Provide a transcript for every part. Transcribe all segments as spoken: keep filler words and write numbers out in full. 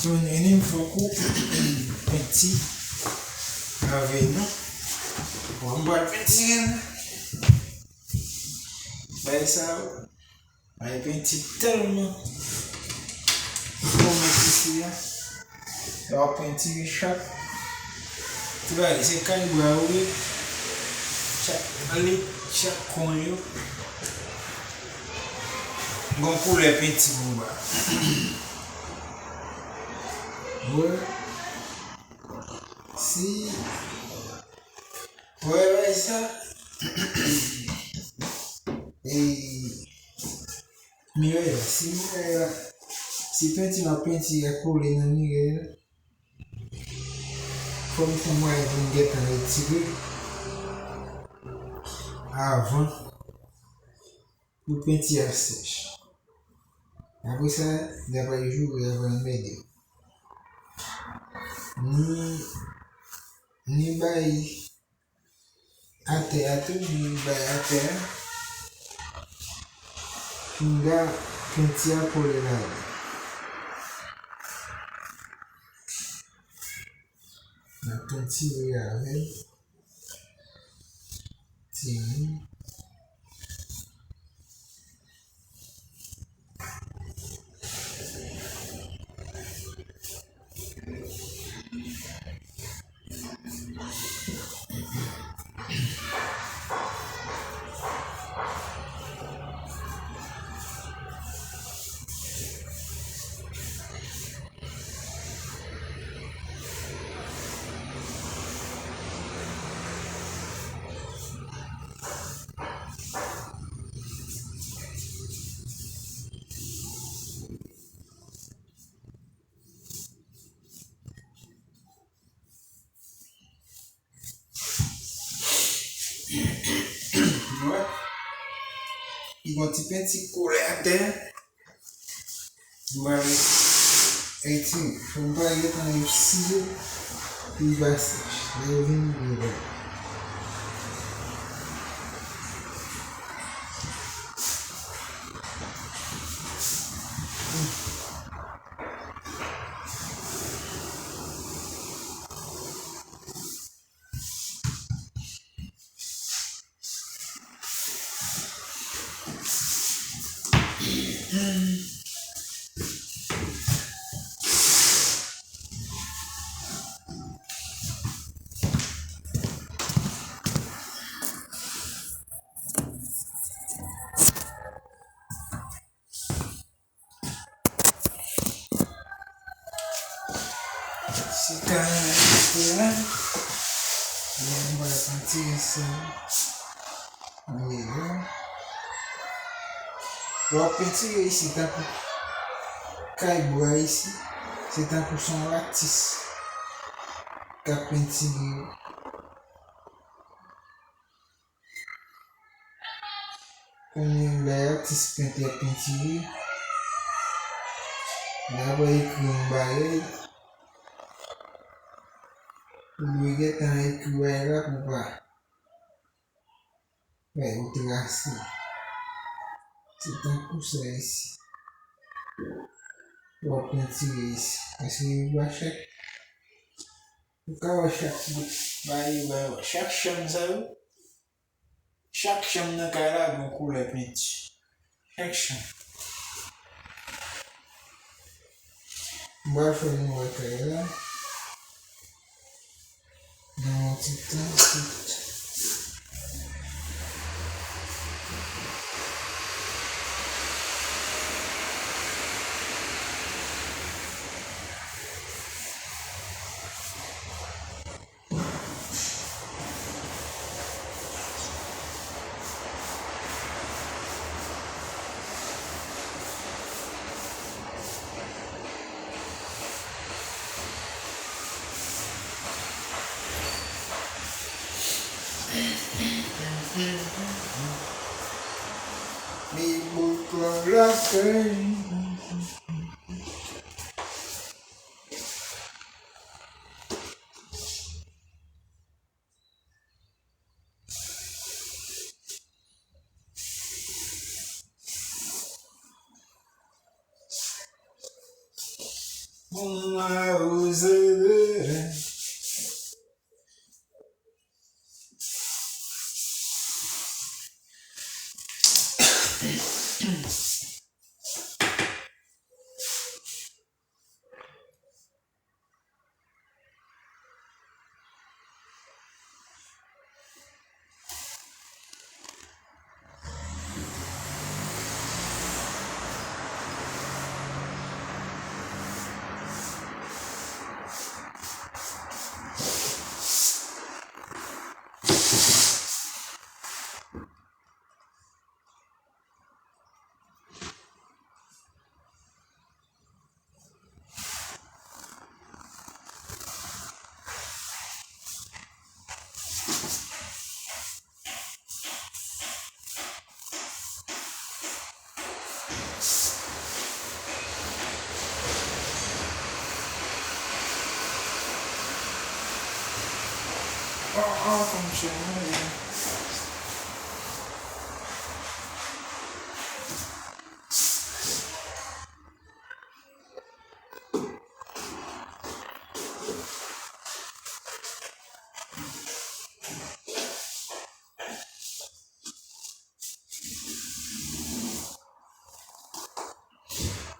Yon enim fòk ou penti avè nou. Bon, m pral pentire l. Bay sa yo. Bay penti tèlman fò nan penti a. Lè w ap pentire chak ti bagay, se kay bwa ou ye. Chak lit, chak kwen yo. Gon koulè penti pou ba. Wè. Si. Wè, bay sa. E, miraj la, si miraj la, si penti m ap pentire a kole nan miraj la, fò m fè mwayen pou m gentan retire avan pou penti a sèch. Apre sa, li ap al joure avan l mède. Ni, ni bay atè a tou, ni bay atè a. Pinga penti a kole ladan. N ap pentire avè l. Tire. Wè. Li gon ti penti kole atè. Mwen retire. Fò m pa gentan esire pou l pa sèch. Lè yo vin, yo vin. Se kay la, se la. Bon, m pral retire sa. Ann ale la. Lè w ap pentire isi, tankou kay bwa isi, se tankou se yon atis k ap pentire. Kounye a, lè atis pent ap pentire, lè apre ekri yon bagay, ou dwe gentan ekri bagay la pou pa fè yon trase. Se tankou sa isi. W ap pentire isi. Paske yo ba chak, ou ka wè chak bout bagay yo ba yo. Chak chanm sa yo, chak chanm nan kay la gen yon koulè penti. Chak chanm. M pral fè nou wè kay la. Nan yon ti tan, tout. Li bout kon lakay. Bon,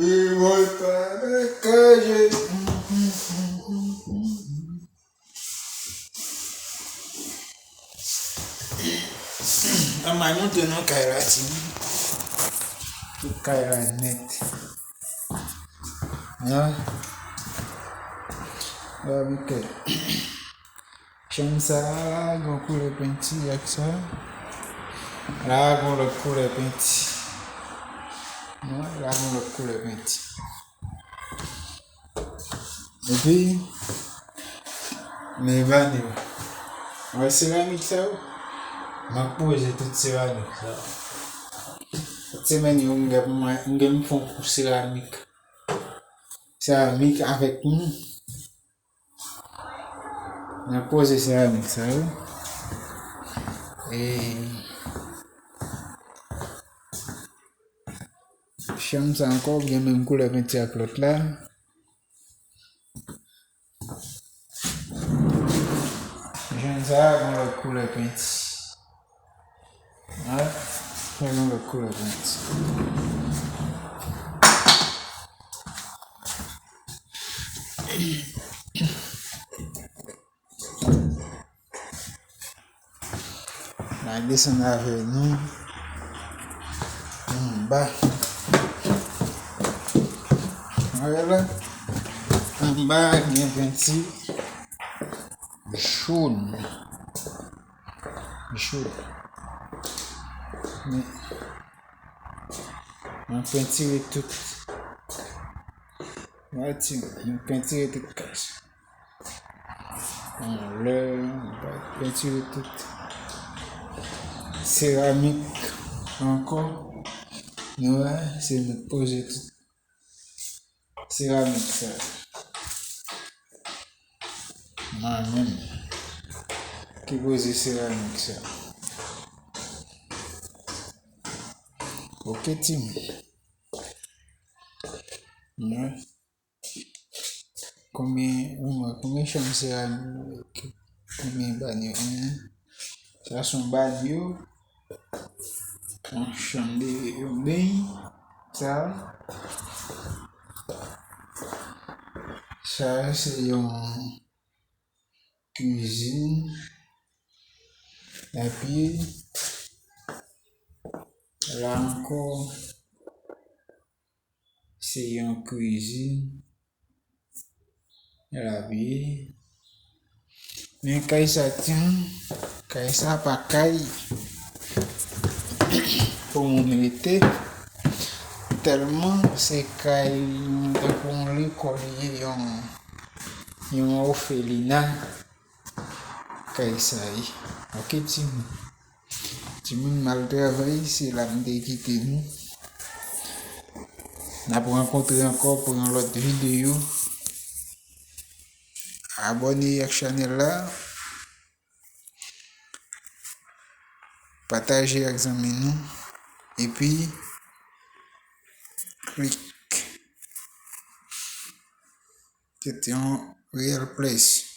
Li voye pa nan kaje. An, m al montre nou kay la, timoun. Tout kay la nèt. An? Babike. Chanm sa a, gen koulè penti ak sa. La, gen lòt koulè penti. Wi, la, gen lòt koulè penti. Epi, men banyo. Wè seramik sa yo? M ap poze tout seramik sa yo. Tout semèn yo, m gen pou mwen, m gen m fè yon kou seramik. Seramik avèk moun. Mwen poze seramik sa yo. E chanm sa ankò gen menm koulè penti ak lòt la. Jwenn sa a, gen lòt koulè penti. Wè, fè yon lòt koulè penti. N a desann avè nou anba. Wè la, anba gen penti jòn. Jòn. Men, mwen pentire tout. Mwen pentire tout kay sa. Anlè, mwen pentire tout. Seramik ankò. Nou wè, se nou poze tout. Seramik sa. Mwen menm ki poze seramik sa. Ok, timoun. Mwen, konbyen, mwen, konbyen chanm seramik? Konbyen banyo? Sa se yon banyo. Yon chanm de, yon beny. Sa. Sa se yon kwizin. Epi, la ankò, se yon kwizin. Lavi. Men kay sa, timoun, kay sa pa kay pou moun rete. Tèlman se kay, tankou yon lekòl li ye, yon, yon òfelina. Kay sa ye. Ok, timoun. Timoun m al travay, se la m te kite nou. N ap rankontre ankò pou yon lòt videyo. Abòne ak chanèl la. Pataje ak zanmi nou. Epi, klik. C'était un real place.